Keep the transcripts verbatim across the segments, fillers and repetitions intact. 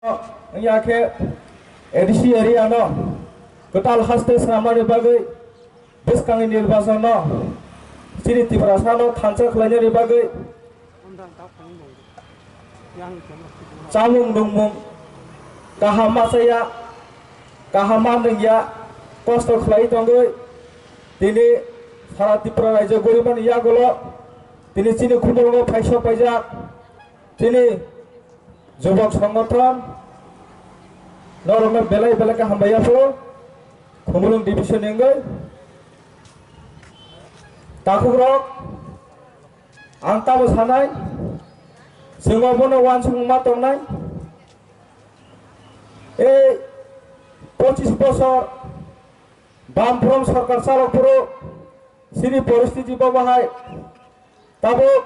Wngya khe A D C area no kwtal haste swnamnani bagwi bwskangni nirbachon no chini Tiprasa no thansa khlainani bagwi chamung nungmung kaham ma chaya, kaham ma nungya, kosto khlai tongwi tini sara Tripura rajyo gorimani yagulo tini chini khumulwngo phaisok paijak. Chini jubok songothon norokno belai belai khe hambai yapho, Khumulwng division ni wngwi. Takhukrok, ang tamo sanai, chwng obono uansukma tongnai. Ei pochis bosor Bamfront sorkar chalok phuru chini poristiti bo bahai. Tabuk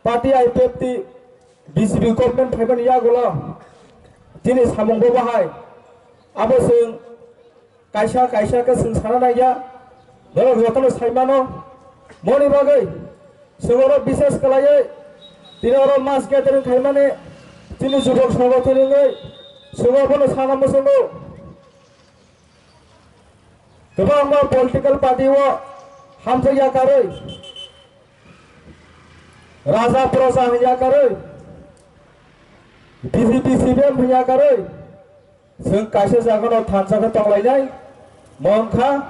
party I P F T B J P government phaimani yagulo chini samung bo bahai. Abo chwng kaisa kaisa khe chwng sana naiya. Norok jotono saimano. Moni bagwi chwng oro bises khlaiwi tini oro mass gathering khaimani chini jubok sogo tini wngwi chwng obono sana muchungo. Kwbangma political party o hamjak yakarwi, raja proja hwn yakarwi, B J P C P M hwn yakarwi, chwng kaisa jagano thansa khe tonglainai, mo wngkha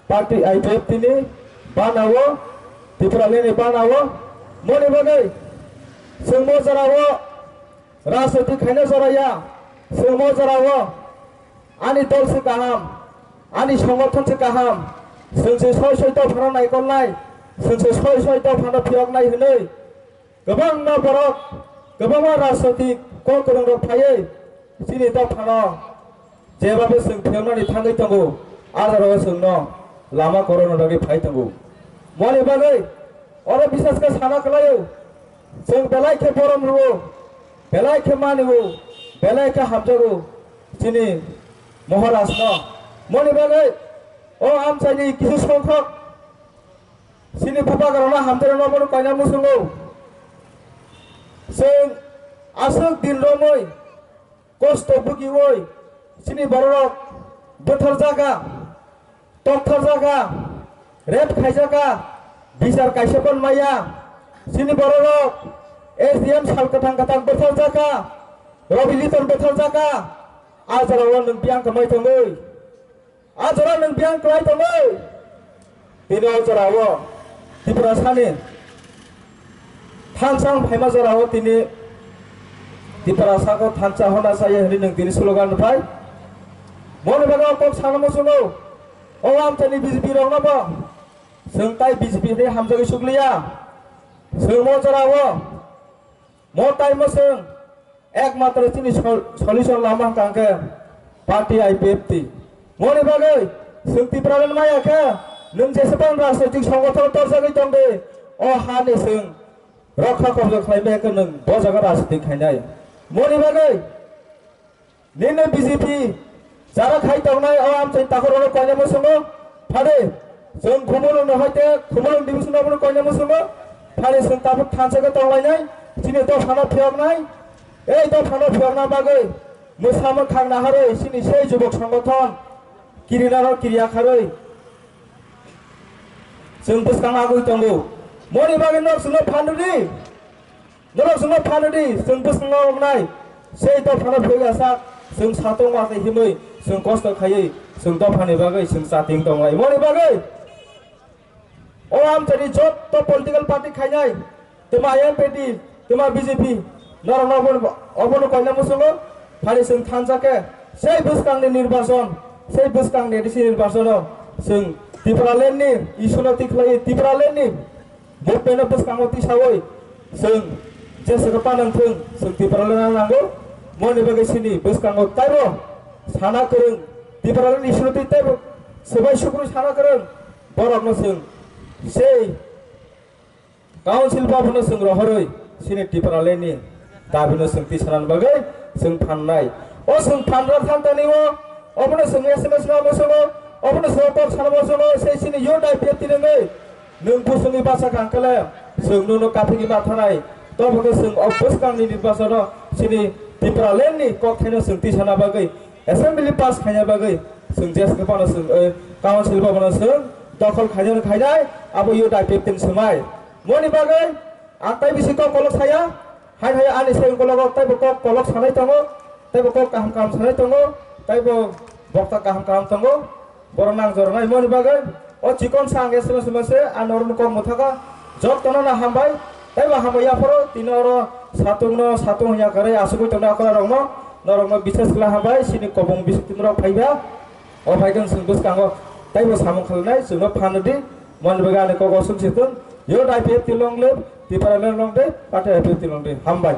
party I P F T ni bana o, Tipraland ni bana o, moni bagwi chwng mo jora o Rajniti khaina joraya, chwng mo jorao ani dol se kaham, ani songothon se kaham, chwng se soi soi dophano naikolnai, chwng se soi soi dophano phiyoknai hwnwi kwbangma borok, kwbangma rajniti kok kwrwngrok phaiwi chini dophano Jebabo chwng phiyoknani thangwi tongo, a jorao chwngno lama korokno dagwi phai tongo. Moni bagwi oro bisas khe sana kwlaio, chwng belai khe borom rwo, belai khe manio, belai khe hamjago chini Maharajno. Moni bagwi o amchaini kisu songkhok chini bubagrano hamjakrokno bono koina muchungo. Chwng aswk din romwi kosto bwgiwi chini bororok bwtharjaka, toktharjaka, rape khaijaka, bichar kaisa pon maya. Chini bororok S D M sal kwthang kwthang bwtharjaka, Robi Liton bwtharjaka, a jorao nwng biyang kwmai tongwi. A jora nwng biyang kwlai tongwi. Tini o jorao Tiprasani thansa wng phaima jorao tini Tiprasako thansa honna chaya hwnwi nwng tini slogan rwphai. Moni bagwi o kok sana muchungo. O amchaini B J P rokno bo chwng tai B J P hwnwi hamjagwi sukliya. Chwng mo jorao mo tai mo chwng Ekmatro chini sol-, solution lama hwnkha hwnkhe party I P F T. Moni bagwi chwng Tipraland maya khe nwng jesebang rajnoitik songothono torjagwi tongdi, o hani chwng rokha kobja khlaimaya khe nwng bo jaga rajniti khainai. Moni bagwi nini B J P jara khai tongnai o amchaini takhorokno koina muchungo phade, chwng Khumulwng no hai te Khumulwng division no bono koina muchungo phade, chwng tabuk thansa khe tonglainai, chini dophano phiyoknai, ei dophano phiyokna bagwi mwsa mwkhang naharwi chini sei jubok songothon kirinano kiriya kharwi chwng bwskang agwi tongo. Moni bagwi nok chwngno phan rwdi. Norok chwngno phan rwdi, chwng bwskango wngnai. Sei dophano phiyok ya sak, chwng satung ma tei himwi, chwng kosto khaiwi, chwng dophani bagwi, chwng chating tonglai. Moni bagwi, o amchaini jotto political party khainai, twma M P T, twma B J P, norokno obono, obono koina muchungo, phari chwng thansa khe, sei bwskangni nirbachon, sei bwskangni A D C nirbachono, chwng Tipralandni issue no tikhlaiwi, Tipralandni Bo peno bwskango tisawi chwng jesa khe panang thung, chwng Tipraland no nango. Moni bagwi chini bwskango taibo sana kwrwng, Tipraland ni srutwi taibo swbai sukrui sana kwrwng. Borokno chwng sei council bhavan no chwng rohorwi chini Tipraland ni dabino chwng tisanani bagwi chwng phan nai. O chwng phan rw thang tani o, obono chwng S M S no muchungo, obono chwng tok sana muchungo, sei chini youth I P F T rwngwi nwng busungni basa kang kale chwng nwngno kaphigwi ma thanai. Tobo khe chwng o bwskangni nirbachono chini Tipraland ni kok thaino chwng tisana bagwi, assembly pass khaina bagwi chwng jeswk phano chwng, eh, council bo bono chwng dokhol khainai khainai, abo U D I P F tin swmai. Moni bagwi ang tai bisi kok kolok saya, hai hai ani sai kologo taibo kok kolok sanai tongo, taibo kok kaham kaham sanai tongo, taibo bokta kaham kaham tongo. Borok nang jornai moni bagwi o chikon sa ang S M S mase ang norokno kok mwthaka. Jottono no hambai, taibo hambai yaphoro tini oro satung no satung hwnwi yakarwi asugwi tongnai akola rokno, norokno bises kla hambai sini kobong bising tini rok phaiba. O phaikhe chwng bwskango taibo samung khlainai chwngno phan rwdi, moni bagwi ani kok oswng situng. Yo dai P F T long live, Tipra long live, party I P F T long live. Hambai.